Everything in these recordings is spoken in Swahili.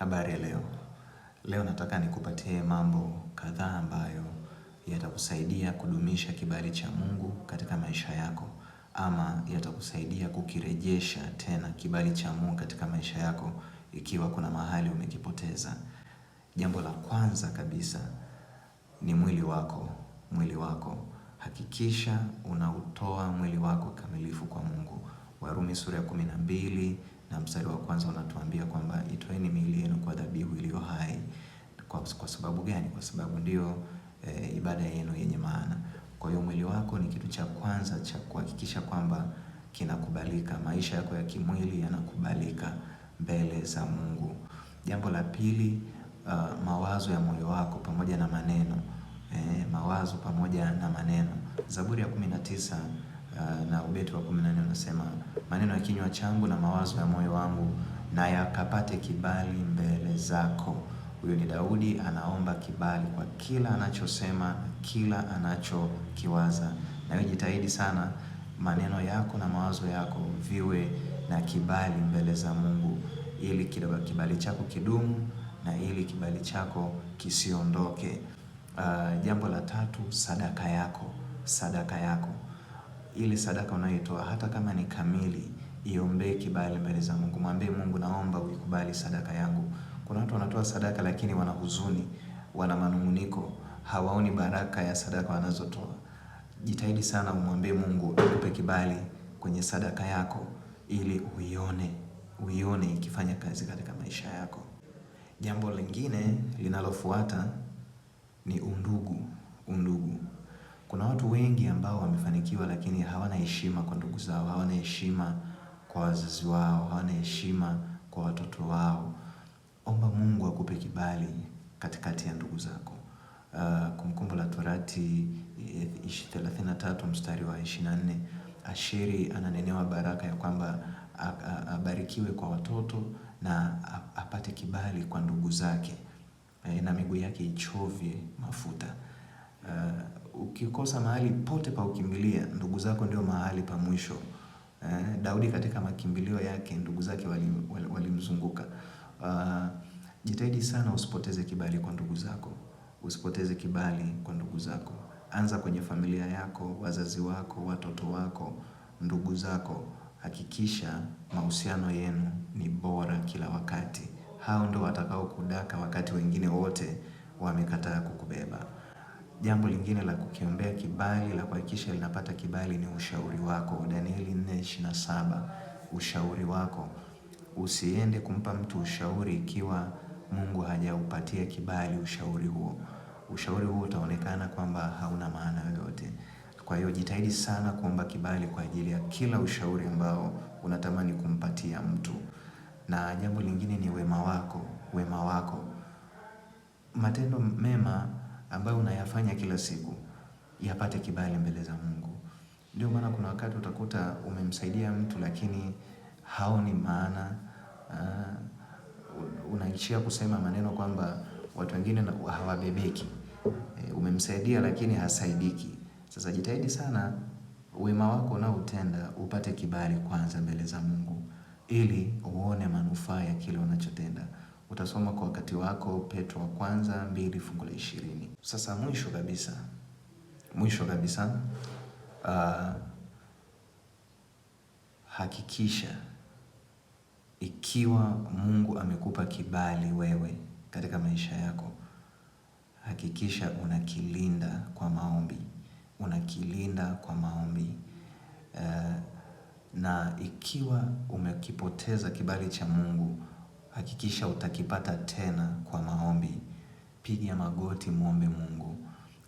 Habari ya leo. Leo nataka nikupatie mambo kadhaa ambayo yatakusaidia kudumisha kibali cha Mungu katika maisha yako, ama yatakusaidia kukirejesha tena kibali cha Mungu katika maisha yako ikiwa kuna mahali umekipoteza. Jambo la kwanza kabisa ni mwili wako. Mwili wako. Hakikisha unautoa mwili wako kamilifu kwa Mungu. Warumi sura ya 12 na mstari wa kwanza unatuambia kwamba itoeni miili yenu kwa dhabihu iliyo hai. Kwa sababu gani? Kwa sababu ndio ibada yenu yenye maana. Kwa hiyo mwili wako ni kitu cha kwanza cha kuhakikisha kwamba kinakubalika. Maisha yako ya kimwili yanakubalika mbele za Mungu. Jambo la pili, mawazo ya moyo wako pamoja na maneno. Mawazo pamoja na maneno. Zaburi ya 19 na ubeti wa 14 unasema, maneno ya kinywa changu na mawazo ya moyo wangu na yakapate kibali mbele zako. Huyo ni Daudi anaomba kibali kwa kila anachosema, kila anachokiwaza. Na wewe jitahidi sana maneno yako na mawazo yako viwe na kibali mbele za Mungu, ili kibali chako kidumu na ili kibali chako kisiondoke. Jambo la tatu, sadaka yako. Sadaka yako, ile sadaka unayoitoa hata kama ni kamili, iombee kibali mbele za Mungu. Mwambie Mungu, naomba uikubali sadaka yangu. Kuna watu wanatoa sadaka lakini wana huzuni, wana manunguniko, hawaoni baraka ya sadaka wanazotoa. Jitahidi sana umwambie Mungu akupe kibali kwenye sadaka yako ili uione ikifanya kazi katika maisha yako. Jambo lingine linalofuata ni undugu. Undugu. Kuna watu wengi ambao wamefanikiwa lakini hawana heshima kwa ndugu zao, hawana heshima kwa wazazi wao, hawana heshima kwa watoto wao. Omba Mungu akupe kibali katikati ya ndugu zako. Kumbukumbu la Torati 33 mstari wa 24, Asheri ananenewa baraka ya kwamba abarikiwe kwa watoto na apate kibali kwa ndugu zake, na miguu yake ichovye mafuta. Ukikosa mahali pote pa kukimbilia, ndugu zako ndio mahali pa mwisho. Daudi katika makimbilio yake ndugu zake walimzunguka. Jitahidi sana usipoteze kibali kwa ndugu zako. Usipoteze kibali kwa ndugu zako. Anza kwenye familia yako, wazazi wako, watoto wako, ndugu zako. Hakikisha mahusiano yenu ni bora kila wakati. Hao ndo watakao kudaka wakati wengine wote wamekataa kukubeba. Jambo lingine la kukiombea kibali, la kuhakikisha linapata kibali ni ushauri wako. Danieli 4:27, ushauri wako. Usiende kumpa mtu ushauri ikiwa Mungu hajaupatia kibali ushauri huo. Ushauri huo utaonekana kwamba hauna maana yoyote. Kwa hiyo jitahidi sana kuomba kibali kwa ajili ya kila ushauri ambao unatamani kumpatia mtu. Na jambo lingine ni wema wako, wema wako. Matendo mema ambayo unayafanya kila siku yapate kibali mbele za Mungu. Ndio maana kuna wakati utakuta umemsaidia mtu lakini haoni maana. Unaishia kusema maneno kwamba watu wengine hawabebeki. Umemsaidia lakini hasaidiki. Sasa jitahidi sana wema wako unaoutenda upate kibali kwanza mbele za Mungu, ili uone manufaa ya kile unachotenda. Utasoma kwa wakati wako Petro wa kwanza 2 fungu la 20. Sasa mwisho kabisa, mwisho kabisa, hakikisha ikiwa Mungu amekupa kibali wewe katika maisha yako, hakikisha unakilinda kwa maombi. Unakilinda kwa maombi. Na ikiwa umekipoteza kibali cha Mungu, hakikisha utakipata tena kwa maombi. Piga magoti, muombe Mungu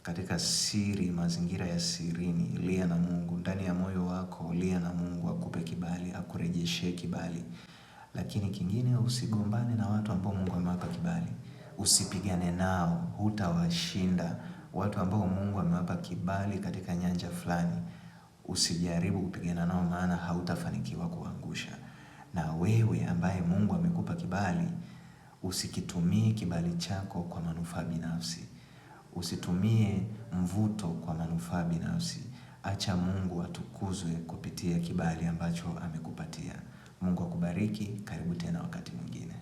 katika siri, mazingira ya sirini, lia na Mungu ndani ya moyo wako, lia na Mungu akupe kibali, akurejeshe kibali. Lakini kingine, usigombane na watu ambao Mungu amewapa kibali. Usipigane nao, hutawashinda. Watu ambao Mungu amewapa kibali katika nyanja fulani, usijaribu kupigana nao, maana hautafanikiwa kuangusha. Na wewe ambaye Mungu amekupa kibali, usikitumie kibali chako kwa manufaa binafsi. Usitumie mvuto kwa manufaa binafsi. Acha Mungu atukuzwe kupitia kibali ambacho amekupatia. Mungu akubariki. Karibu tena wakati mwingine.